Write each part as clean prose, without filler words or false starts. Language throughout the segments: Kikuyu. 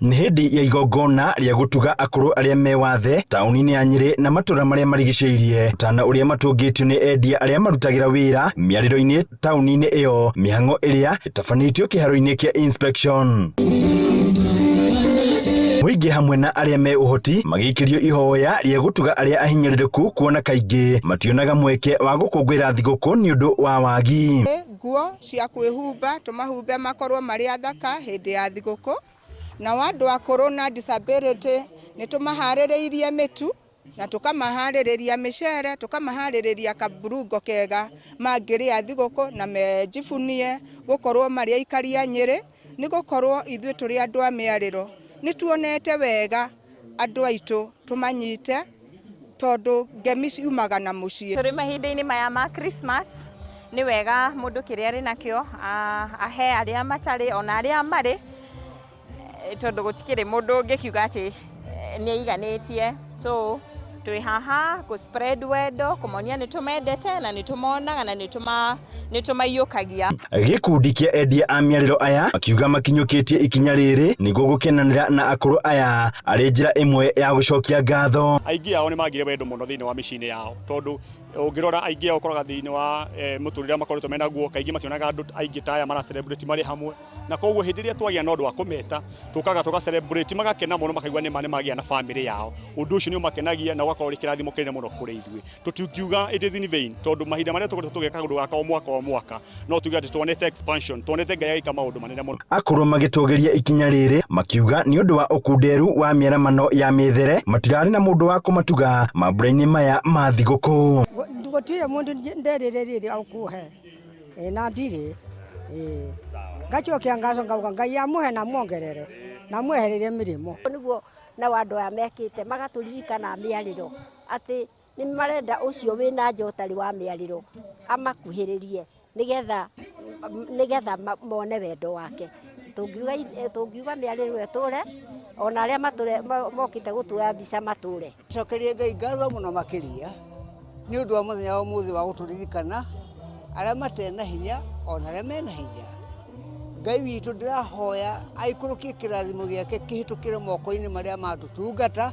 Nĩ hĩndĩ ya igongona rĩa gũtuga akũrũ arĩa me wathe taũni-inĩ ya Nyĩrĩ na matũra marĩa marigicĩirie. Ũtana ũrĩa matũngĩtio nĩ endia arĩa marutagĩra wĩra mĩarĩro-inĩ taũni-inĩ ĩyo, mĩhang'o ĩrĩa ĩtabanĩtio kĩharo-inĩ kĩa Inspection. Mũingĩ hamwe na arĩa me ũhoti magĩikĩrio ihoya rĩa gũtuga arĩa ahinyĩrĩrĩku kuona kaingĩ mationaga mweke wa gũkũngũĩra thigũkũ nĩ ũndũ wa wagi. Nguo cia kwĩhumba tũmahumbe makorwo marĩ athaka hĩndĩ ya thigũkũ. Nao andũ akũrũ na disability nĩ tũmaharĩrĩirie mĩtu na tũkamaharĩrĩria mĩcere, tũkamaharĩrĩria kaburungo kega mangĩrĩa thigũkũ na mejibunie gũkorwo marĩ aikari a Nyĩrĩ, nĩ gũkorwo ithuĩ tũrĩ andũ a mĩarĩro. Nĩ tuonete wega andũ aitũ tũmanyite tondũ ngemi ciumaga na mũciĩ. Tũrĩ mahinda-inĩ maya ma Christmas, nĩ wega mũndũ kĩrĩa arĩ nakĩo ahe arĩa matarĩ ona arĩa marĩ, tondũ gũtikĩrĩ mũndũ ũngĩkiuga atĩ nĩ aiganĩtie. So twĩ haha gũ spread wendo, kũmonia nĩ tũmendete na nĩ tũmonaga na nĩ tũmaiyũkagia. Gĩkundi kĩa endia a mĩarĩro aya makiuga makinyũkĩtie ikinya rĩrĩ nĩguo gũkenanĩra na akũrũ aya arĩ njĩra ĩmwe ya gũcokia ngatho. Aingĩ ao nĩ magire wendo mũno thĩinĩ wa mĩciĩ-inĩ yao tondũ ũngĩrora aingĩ ao ũkoraga thĩinĩ wa mũtũrĩre makoretwo menaguo kaingĩ mationaga andũ aingĩ ta aya mara celebrate marĩ hamwe na koguo hĩndĩ ĩrĩa twagĩa na ũndũ wa kũmeta tũkaga tũga celebrate magakena mũno makaigua nĩ ma nĩ magĩa na famĩlĩ yao. Ũndũ ũcio nĩ ũmakenagia na ũgakorwo ũrĩ kĩrathimo kĩnene mũno kũrĩ ithuĩ. Tũtingiuga it is in vain tondũ mahinda marĩa tũkoretwo tũgĩka kaũndũ gaka o mwaka o mwaka no tuge atĩ tuonete expansion, tuonete Ngai agĩka maũndũ manene mũno. Akũrũ magĩtũgĩria ikinya rĩrĩ makiuga nĩ ũndũ wa ũkunderu wa mĩaramano ya mĩthere matirarĩ na mũndũ wa kũmatuga mambura-inĩ maya ma thigũkũ. Gũtirĩ mũndũ nderĩrĩire ũkũhe na ndirĩ ngacokia ngatho ngauga Ngai amũhe na amuongerere na amwehererie mĩrimũ. Nĩguo nao andũ aya mekĩte magatũririkana mĩarĩro atĩ nĩ marenda ũcio wĩna nja ũtarĩ wa mĩarĩro amakuhĩrĩrie nĩgetha nĩgetha mone wendo wake. Tũngiuga tũngiuga mĩarĩro ĩtũre ona arĩa mokĩte gũtuoya mbica matũre. Cokerie Ngai ngatho mũno makĩria nĩ ũndũ wa mũthenya wa ũmũthĩ wa gũtũririkana arĩa matarĩ na hinya ona arĩa mena hinya. Ngai witũ ndĩrahoya aikũrũkie kĩrathimo gĩake kĩhĩtũkĩre moko-inĩ marĩa matũtungata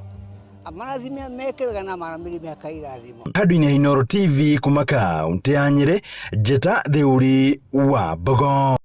amarathime meke wega na amaramĩrie mĩaka irathimo. Handũ-inĩ ha Inooro TV kuma kaũntĩ ya Nyĩrĩ, Njĩta Theuri wa Mbogo.